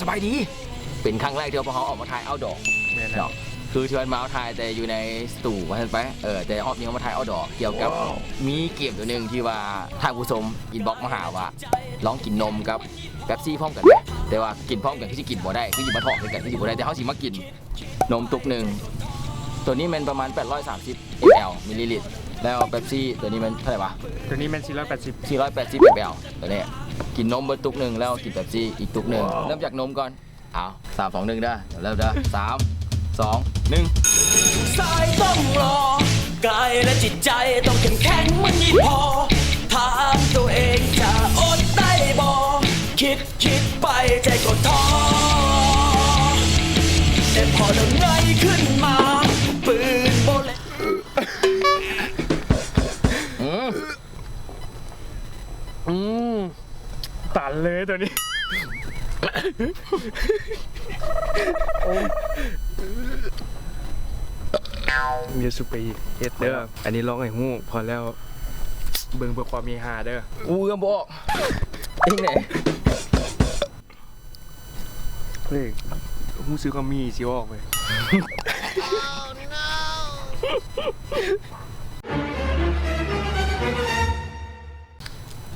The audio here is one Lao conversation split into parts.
ໄປດີ ເປັນຄັ້ງແລກທີ່ວ່າພວກເຮົາອອກມາຖ່າຍເອົດດໍ ແມ່ນແລ້ວ ເນາະ ຄືທີ່ວ່າມາຖ່າຍແຕ່ຢູ່ໃນສະຕູວ່າຊັ້ນໄປ ເອີ ແຕ່ຮອບນີ້ເຮົາມາຖ່າຍເອົດດໍ ກ່ຽວກັບ ວ້າວ ມີເກມຕົວໜຶ່ງທີ່ວ່າທ່ານຜູ້ຊົມອິນບັອກມາຫາວ່າ ລອງກິນນົມກັບເປັບຊີພ້ອມກັນເດ້ ແຕ່ວ່າກິນພ້ອມກັນຄືຊິກິນບໍ່ໄດ້ ຄືຊິມາຖອກໃສ່ກັນຄືຊິບໍ່ໄດ້ ແຕ່ເຮົາຊິມາກິນ ນົມຕຸກໜຶ່ງ ໂຕນີ້ແມ່ນປະມານແປດຮ້ອຍສາມສິບ ເອັມແອລ ມິນລີລິດ ແລ້ວເປັບຊີໂຕນີ້ແມ່ນເທົ່າໃດວະ? ໂຕນີ້ແມ່ນສີ່ຮ້ອຍແປດສິບ ສີ່ຮ້ອຍແປດສິບ ເອັມແອລ ໂຕນີ້ ກິນນົມເບິດຕຸກໜຶ່ງ ແລ້ວກິນເປັບຊີອີກຕຸກໜຶ່ງ ວ້າວ ເລີ່ມຈາກນົມກ່ອນ ເອົາ ສາມ ສອງ ໜຶ່ງ ເດີ ເລີ່ມເດີ ສາມ ສອງ ໜຶ່ງ ສາຍຕ້ອງຫຼໍ່ ກາຍແລະຈິດໃຈຕ້ອງເຂັ້ມແຂງມັນຍິ່ງພໍ ຖາມໂຕເອງຈະອົດໄດ້ບໍ່? ຄິດ ຄິດໄປໃຈກໍທໍ້ ແຕ່ພໍເລີ່ມໃຫຍ່ຂຶ້ນມາ ປືນບໍ່ແລະ ອືມ ອືມ ຕັນເລີຍໂຕນີ້ ໂອ້ຍ ຢ່າສູ່ໄປເຮັດເດີ ອັນນີ້ລອງໃຫ້ຮູ້ ພໍແລ້ວ ເບິ່ງເພື່ອຄວາມເຮຮາເດີ ກູເອື້ອມບໍ່ອອກ ເຮັດຈັ່ງໃດ? ເຮີ້ຍ ຮູ້ສຶກວ່າໝີ່ຊິອອກເວີຍ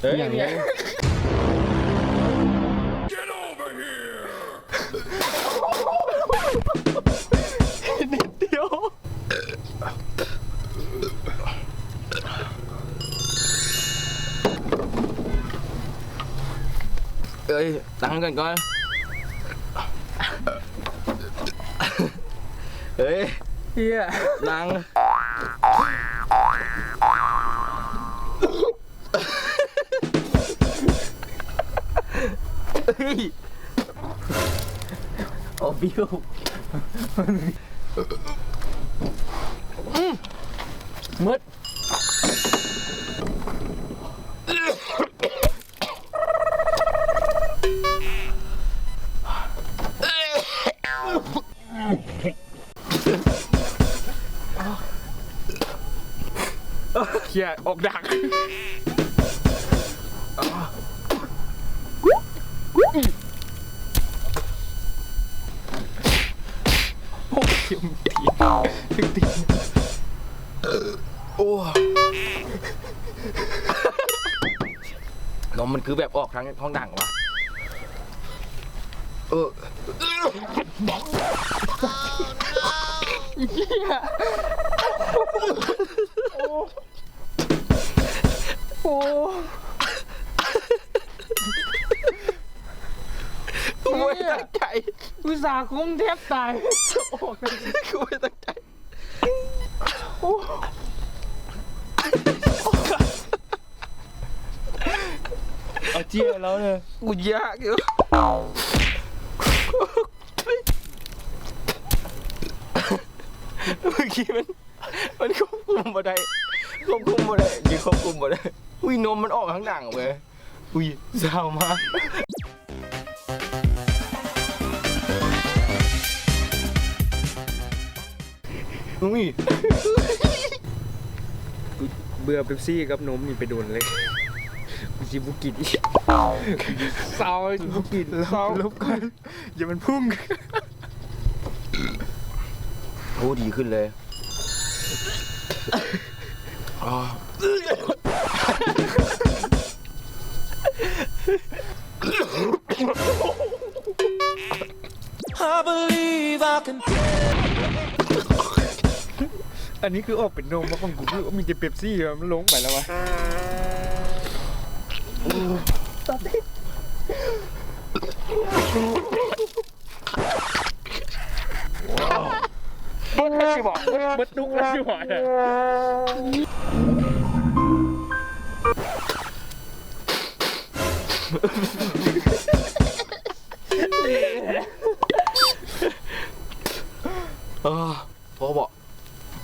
ເອີຍ ຫຍັງ ຫຍັງ ນິດດຽວ ເອີຍ ຕັ້ງກັນກ່ອນ ເອີຍ ເອີຍ ນັ່ງ ເອີຍ ໂອ້ ບິວ ອືມ ໝົດ ເຄຍ ອອກດັງ ໂອ້ຍ ໂອ້ຍ ນົມມັນຄືແບບອອກທາງທ້ອງດັງວະ ເອີ ເອີ ໂອ້ ໂອ້ ກູບໍ່ໄດ້ຕັ້ງໃຈ ອຸດສ່າຄົມແທບຕາຍ ອອກ ກູບໍ່ໄດ້ຕັ້ງໃຈ ໂອ້ ເອົາເຈ້ຍແລ້ວເດີ ກູຢາກຢູ່ ເມື່ອກີ້ມັນ ມັນຄວບຄຸມບໍ່ໄດ້ ຄວບຄຸມບໍ່ໄດ້ ດີ ຄວບຄຸມບໍ່ໄດ້ ອຸ້ຍ ນົມມັນອອກທາງດັງເວີຍ ອຸ້ຍ ຊາວມາກ ອຸ້ຍ ເບື່ອເປັບຊີກັບນົມນີ້ໄປດົນເລີຍ ກູຊິບໍ່ກິນອີກ ເຊົາ ກູບໍ່ກິນ ເຊົາ ລົບກ່ອນ ຢ່າມັນພຸ່ງ ໂອ້ ດີຂຶ້ນເລີຍ I believe I can ອັນນີ້ຄືອອກເປັນນົມ ຂອງກູຄືມີແຕ່ເປັບຊີ ມັນລົງໄປແລ້ວວະ ເບິດແລ້ວຊິບອກ ເບິດຕຸກແລ້ວຊິບອກ ພໍບໍ່?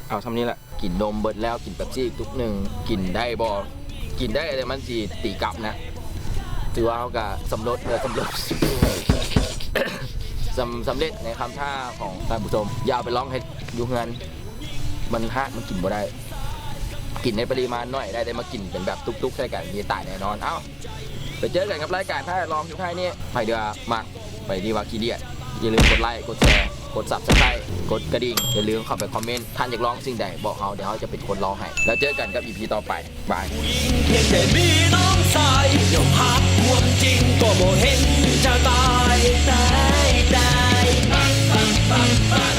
ເອົາຊ່ຳນີ້ແຫຼະ ກິນນົມເບິດແລ້ວ ກິນເປັບຊີອີກຕຸກໜຶ່ງ ກິນໄດ້ບໍ່? ກິນໄດ້ ແຕ່ມັນຊິຕີກັບນະ ຖືວ່າເຮົາກະສຳເລັດ ເອີ ສຳເລັດ ສຳ ສຳເລັດໃນຄຳທ້າຂອງທ່ານຜູ້ຊົມ ຢ່າເອົາໄປລອງເຮັດຢູ່ເຮືອນ ມັນຮາກ ມັນກິນບໍ່ໄດ້ ກິນໃນປະລິມານໜ້ອຍໄດ້ ແຕ່ມາກິນເປັນແບບຕຸກໆໃສ່ກັນ ນີ້ຕາຍແນ່ນອນ ເອົ້າ ໄປເຈີກັນກັບລາຍການທ້າລອງສຸດທ້າຍນີ້ ໃຜທີ່ວ່າມັກ ໃຜທີ່ວ່າຂີ້ດຽດ ຢ່າລືມກົດໄລ ກົດແຊ ກົດ Subscribe ກົດກະດິ່ງ ຢ່າລືມເຂົ້າໄປຄອມເມັນ ທ່ານຢາກລອງສິ່ງໃດບອກເຮົາ ດຽວເຮົາຈະເປັນຄົນລອງໃຫ້ ແລ້ວເຈີກັນກັບອີພີຕໍ່ໄປ ບາຍ. ຜູ້ຍິງພຽງແຕ່ມີນ້ອງຊາຍ ຍອມຮັບຄວາມຈິງ ກໍບໍ່ເຫັນຈະຕາຍ ຕາຍ ຕາຍ ປັກ ປັກ ປັກ ປັກ.